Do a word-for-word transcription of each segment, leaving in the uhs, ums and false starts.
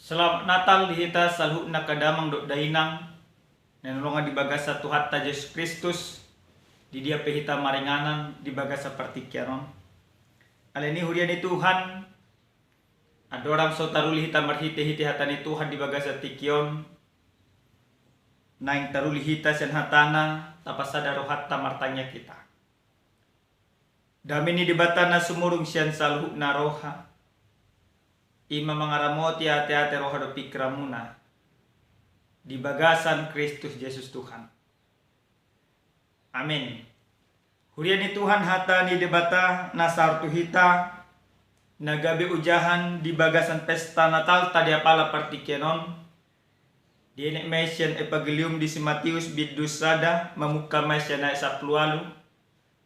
Selamat Natal di hita saluhutna angka damang dohot dainang na hinaholongan di bagasan Tuhanta Jesus Kristus, di dia pe hita maringanan di bagasan partingkian on. Alani i huria ni Tuhan, andorang so taruli hita marhite-hite hata ni Tuhan di bagasan tingki on, naeng taruli hita sian hatana, tapasada rohanta martangiang hita. Dame ni Debata na sumurung sian saluhutna roha, i ma mangaramoti ateate roha dohot pingkiranmuna di bagasan Kristus Jesus Tuhan. Amin. Huria ni Tuhan, hata ni Debata na sahat tu hita, na gabe ojahan di bagasan pesta Natalta di apala partingkian on, dienet ma i sian Evangelium di si Matius bindu sada, mamungka ma i sian ayat sampulu ualu,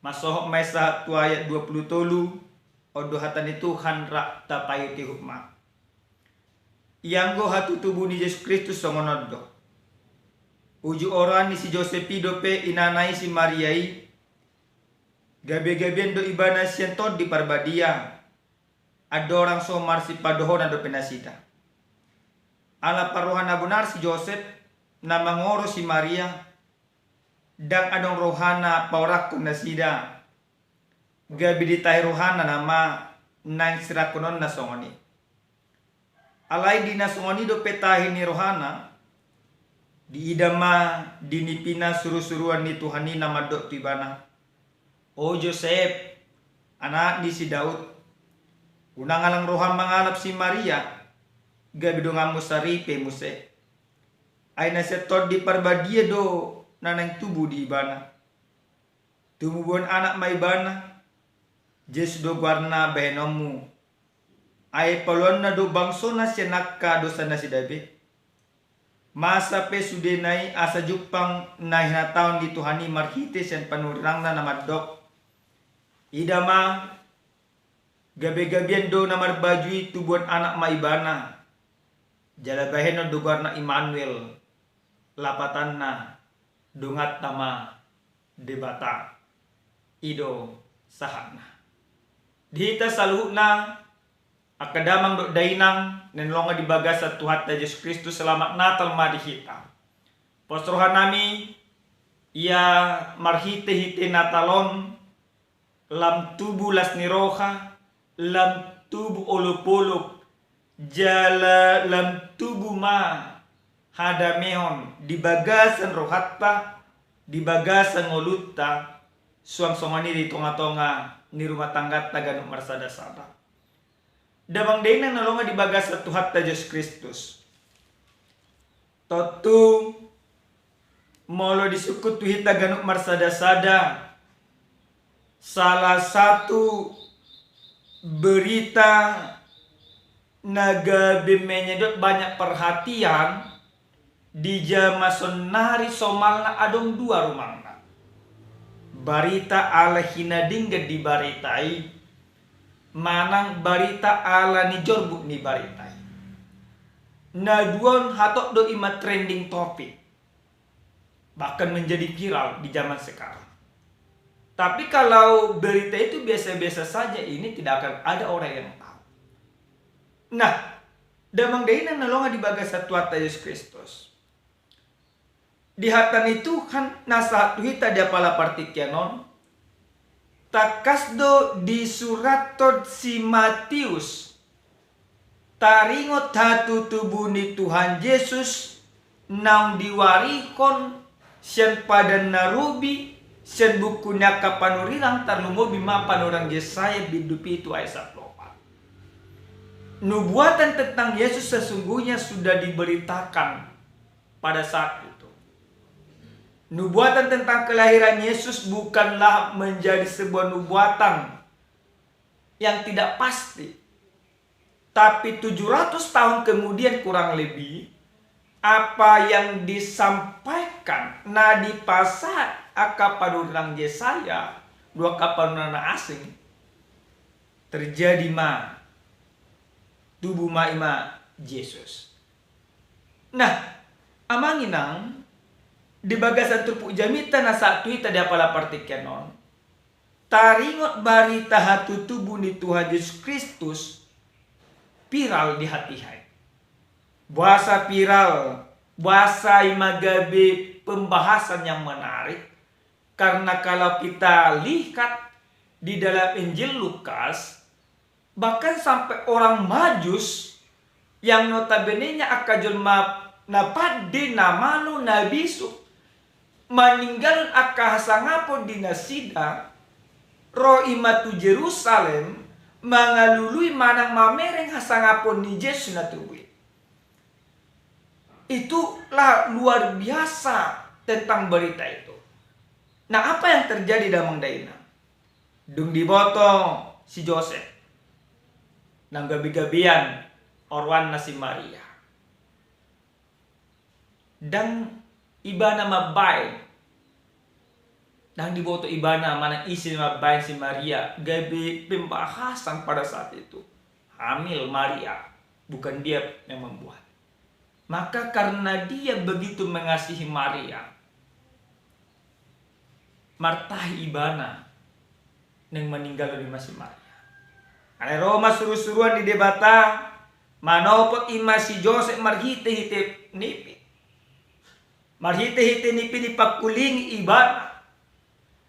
masohot ma i sahat tu ayat dua pulu tolu. On do hata ni Tuhan, rap tapaihutihut ma. Ianggo hatutubu ni Jesus Kristus songon on do. Uju oruan ni si Josep i dope inana i si Maria i, gabegabean do ibana sian Tondi Parbadia, andorang so marsipadohonan dope nasida. Ala parroha na bonar si Josep na mangoro si Maria, ndang adong rohana paorakkon nasida, gabe ditahi rohana nama naeng sirangkononna songon i. Alai di na songon i dope tahi ni rohana, diida ma di nipina surusuruan ni Tuhan i na mandok tu ibana: O Josep, anak ni si Daud, unang alang roham mangalap si Maria, gabe donganmu saripe muse. Ai na sian Tondi Parbadia do na naeng tubu di ibana. Tumubuhon anak ma ibana, Jesus do goarna bahenonmu. Ai paluanna do bangsona sian angka dosa nasida be. Masa pe sudena i asa jumpang na hinatahon ni Tuhan i marhite sian panurirangna na mandok: Ida ma, gabegabean do na marbaju i tubuhon anak ma ibana. Jala bahenon do goarna Immanuel, lapatanna donganta ma Debata. I do sahatna. Di hita saluhutna, angka damang dohot dainang na hinaholongan di bagasan Tuhanta Jesus Kristus, selamat Natal ma di hita. Pos rohanami, ia marhitehite Natal on, lam tubu las ni roha, lam tubu olopolop, jala lam tubu ma hadamehon di bagasan rohanta, di bagasan ngolunta, suang songon i di tongatonga ni rumah tangganta ganup marsadasada. Damang dainang na hinaholongan di bagasan Tuhanta Jesus Kristus. Tontu, molo disungkun tu hita ganup marsadasada, salah satu berita na gabe menyedot banyak perhatian di jaman saonnari somalna adong dua rumangna. Barita ala hinadenggan di barita i, manang barita ala ni jorbut ni barita i. Na dua on hatop do i ma trending topic, bahkan menjadi viral di zaman sekarang. Tapi kalau berita itu biasa-biasa saja, ini tidak akan ada orang yang tahu. Nah, damang dainang na hinaholongan di bagasan Tuhanta Jesus Kristus, di hata ni Tuhan na sahat tu hita di apala partingkian on, tangkas do disurathon si Matius taringot hatutubu ni Tuhan Jesus naung diwarihon sian Padan na Robi, sian buku ni angka panurirang, tarlumobi ma panurirang Jesaya bindu pitu ayat sampulu opat. Nubuatan tentang Yesus sesungguhnya sudah diberitakan pada saat itu. Nubuatan tentang kelahiran Yesus bukanlah menjadi sebuah nubuatan yang tidak pasti. Tapi tujuh ratus tahun kemudian kurang lebih, apa yang disampaikan na dipasahat angka panurirang Jesaya dohot angka panurirang na asing, terjadi ma, tubu ma i ma Jesus. Nah, amang inang, di bagasan turpuk jamita na sahat tu hita di apala partingkian on, taringot barita hatutubu ni Tuhan Jesus Kristus viral di hatiha i. Boasa viral, boasa ima gabe pembahasan yang menarik? Karena kalau kita lihat di dalam Injil Lukas, bahkan sampai orang Majus yang notabene-nya angka jolma na pande, na malo, na bisuk, maninggalhon angka hasangapon di nasida, ro ima tu Jerusalem, mangalului manang mamereng hasangapon ni Jesus na tubu i. Itulah luar biasa tentang berita itu. Nah, apa yang terjadi, damang dainang? Dung diboto si Josep, naung gabe-gabean oroanna si Maria, ndang ibana mambaen, ndang diboto ibana manang ise mambaen si Maria gabe pembahasan pada saat itu. Hamil Maria, bukan dia yang membuat. Maka karena dia begitu mengasihi Maria, martahi ibana naeng maninggalhon ima si Maria. Alai ro ma surusuruan ni Debata manopot ima si Josep marhitehite nipi. Marhitehite nipi dipangkulingi ibana.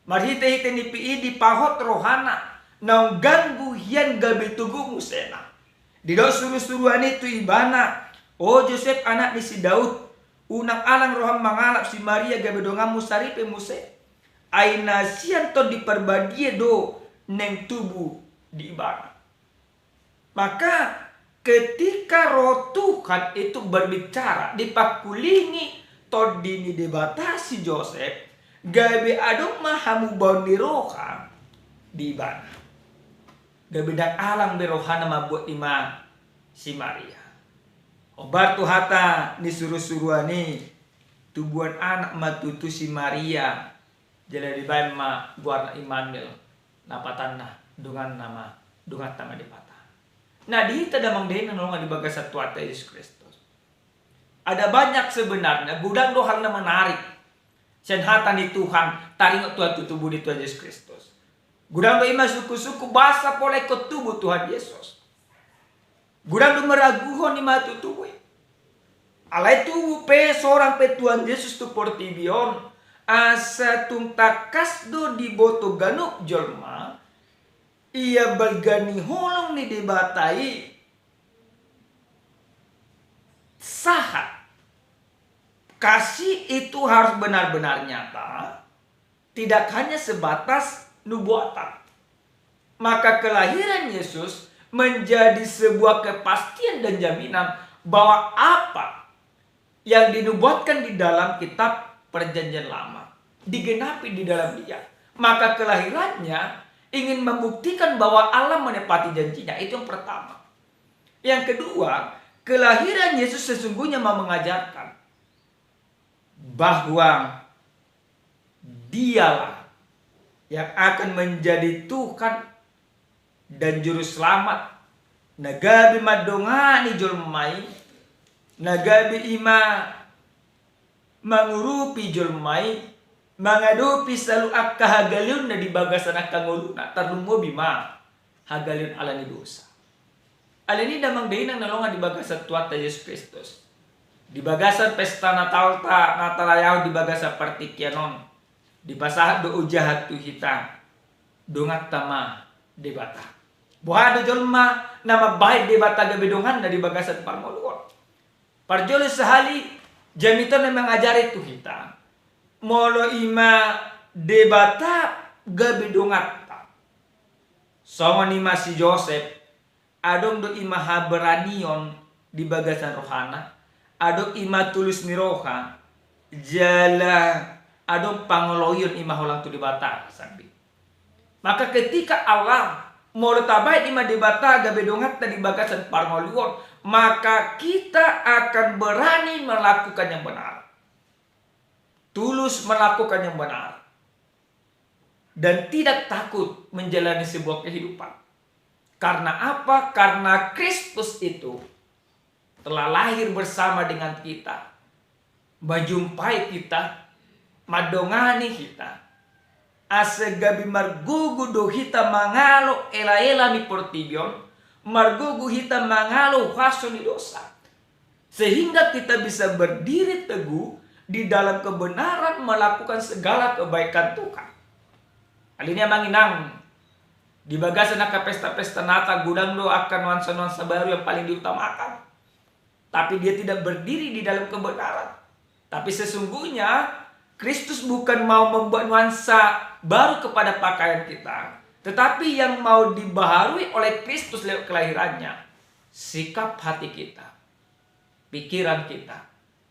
Marhitehite nipi i dipahot rohana, naung ganggu hian gabe tubu musena. Didok surusuruan i tu ibana, "O Josep, anak ni si Daud, unang alang roham mangalap si Maria gabe donganmu saripe muse. Ai na sian Tondi Parbadia do naeng tubu di ibana." Maka ketika Roh Tuhan itu berbicara, dipangkulingi Tondi ni Debata si Josep, gabe adong ma hamubaon ni roha di ibana. Gabe ndang alang be rohana mambuat ima si Maria. Hombar tu hata ni surusuruan i, tubuan anak ma tutu si Maria, jala dibaen ma goarna Immanuel, na patanna donganna ma, donganta ma Debata. Nah, di hita damang dainang na hinaholongan di bagasan Tuhanta Jesus Kristus, ada banyak sebenarnya, godang do hal na menarik sian hata ni Tuhan taringot tu hatutubu ni Tuhan Jesus Kristus. Godang do ima sungkunsungkun boasa pola ingkon tubu Tuhan Jesus. Godang do maraguhon ima tutubu i. Alai tubu pe sorang pe Tuhan Jesus tu portibi on, asa tung tangkas do diboto ganup jolma, ia balga ni holong ni Debata i sahat. Kasih itu harus benar-benar nyata, tidak hanya sebatas nubuatan. Maka kelahiran Yesus menjadi sebuah kepastian dan jaminan bahwa apa yang dinubuatkan di dalam kitab Perjanjian Lama digenapi di dalam Dia. Maka kelahirannya ingin membuktikan bahwa Allah menepati janjinya. Itu yang pertama. Yang kedua, kelahiran Yesus sesungguhnya mau mengajarkan bahwa Dialah yang akan menjadi Tuhan dan Juru Selamat, na gabe mandongani jolma i, na gabe ima mangurupi jolma i, mangadopi saluhut angka hagaleonna di bagasan angka ngoluna, tarlumobi ma hagaleon ala ni dosa. Alani i damang dainang na hinaholongan di bagasan Tuhanta Jesus Kristus, di bagasan pesta Natalta na tarayaon di bagasan partingkian on, dipasahat do ojahan tu hita, donganta ma Debata. Boha do jolma na mambaen Debata gabe donganna di bagasan parngoluon? Parjolo sahali, jamita on na mangajari tu hita, molo ima Debata gabe donganta, songon ima si Josep, adong do ima haberanion di bagasan rohana, adong ima tulus ni roha, jala adong pangoloion ima holang tu Debata sambing. Maka ketika Allah, molo tabaen ima Debata gabe donganta di bagasan parngoluon, maka kita akan berani melakukan yang benar. Tulus melakukan yang benar. Dan tidak takut menjalani sebuah kehidupan. Karena apa? Karena Kristus itu telah lahir bersama dengan kita, menjumpai kita, mandongani hita. Asa gabe margogo do hita mangalo elaela ni portibi on, margogo hita mangalo huaso ni dosa. Sehingga kita bisa berdiri teguh di dalam kebenaran, melakukan segala kebaikan Tuhan. Alani i, amang inang, di bagasan angka pesta-pesta Natal, godang do angka nuansa-nuansa baru yang paling diutamakan. Tapi dia tidak berdiri di dalam kebenaran. Tapi sesungguhnya Kristus bukan mau membuat nuansa baru kepada pakaian kita, tetapi yang mau dibaharui oleh Kristus lewat kelahirannya, sikap hati kita, pikiran kita,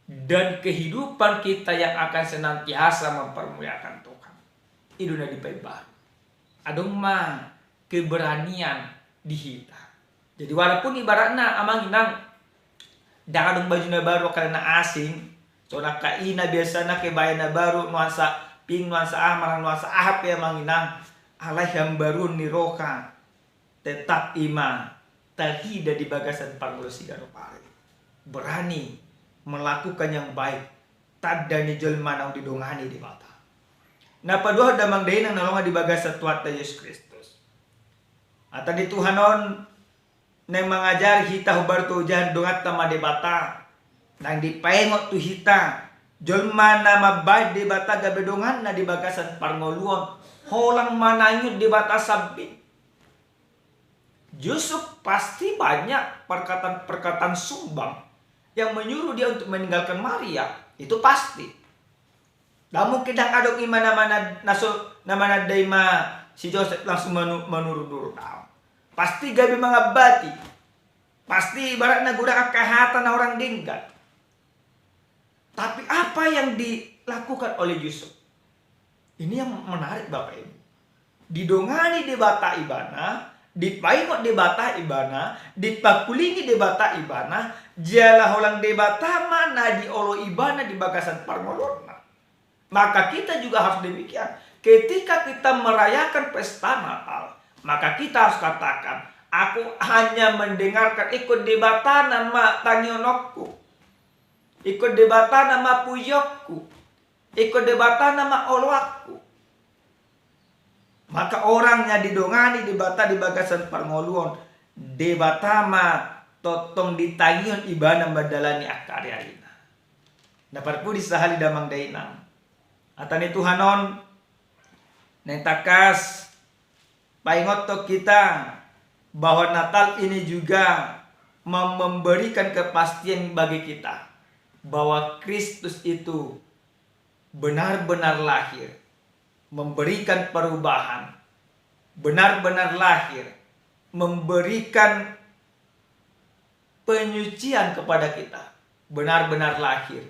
dan kehidupan kita yang akan senantiasa mempermuliakan Tuhan. I do na dipaimbaru. Adong ma keberanian di hita. Jadi walaupun ibaratna, amang inang, ndang adong baju na baru, angka na asing, songon angka i na biasana kebaya na baru, nuansa pink, nuansa aha, manang nuansa aha pe, amang inang, alai hambaruon ni roha tetap i ma tarida di bagasan parngoluon siganup ari. Berani melakukan yang baik, tanda ni jolma naung didongani Debata. Na paduahon, damang dainang na hinaholongan di bagasan Tuhanta Jesus Kristus, hata ni Tuhan on naeng mangajari hita hombar tu ojahan donganta ma Debata. Naeng dipaingot tu hita, jolma na mambahen Debata gabe donganna di bagasan parngoluon, holan manangihon Debata sambing. Justru pasti banyak perkataan-perkataan sumbang yang menyuruh dia untuk meninggalkan Maria. Itu pasti. Ndang mungkin ndang adong i ma na mana-, na so, na mananda i ma si Josep langsung manu-, manurun-urun. Pasti gabe mangambati. Pasti ibaratna godang angka hata na hurang denggan. Tapi apa yang dilakukan oleh Yusuf? Ini yang menarik, Bapak Ibu. Didongani Debata ibana, dipaingot Debata ibana, dipangkulingi Debata ibana, jala holan Debata ma na dioloi ibana di bagasan parngoluonna. Maka kita juga harus demikian. Ketika kita merayakan pesta Natal, maka kita harus katakan, "Aku hanya mendengarkan, ingkon Debatana ma tangihononku. Ingkon Debatana ma pujianku. Ingkon Debatana ma oloanku." Maka orang na didongani Debata di bagasan parngoluon, Debata ma tongtong ditangihon ibana mandalani angka ari-arina. Na parpudi sahali, damang dainang, hata ni Tuhan on naeng tangkas paingothon hita bahwa Natal ini juga mem-, memberikan kepastian bagi kita bahwa Kristus itu benar-benar lahir, memberikan perubahan, benar-benar lahir, memberikan penyucian kepada kita, benar-benar lahir,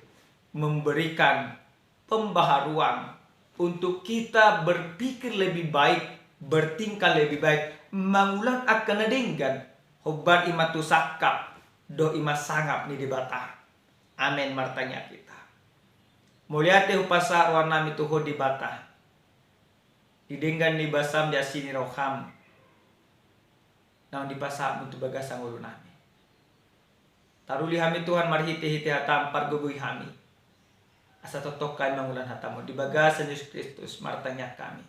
memberikan pembaharuan untuk kita berpikir lebih baik, bertingkah lebih baik, mangulang angka na denggan, hombar i ma tu sangkap dohot i ma sangap ni Debata. Amen, martangiang hita. Mauliate hupasahat rohanami tu Ho Debata, di denggan ni basam, di asi ni roham naung dipasahatmu tu bagasan ngolunami. Taruli hami Tuhan marhite-hite hatam, pargogoi hami, asa tongtong hami mangulang hatamu, di bagasan Jesus Kristus martangiang hami.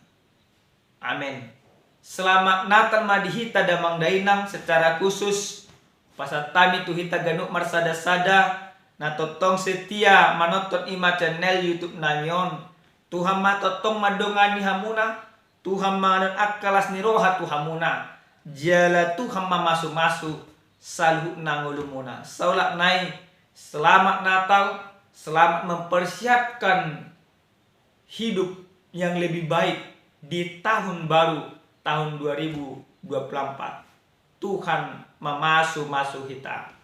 Amen. Selamat Natal ma di hita damang dainang, secara khusus pasahat hami tu hita ganup marsada-sada na tongtong setia manonton i ma channel YouTube nami on. Tuhan ma tongtong mandongani hamuna, Tuhan ma manganuhon angka las ni roha tu hamuna, jala Tuhan ma mamasu-masu saluhutna ngolumuna. Saulak nai, selamat Natal, selamat mempersiapkan hidup yang lebih baik di tahun baru, tahun dua ribu dua puluh empat. Tuhan mamasu-masu hita.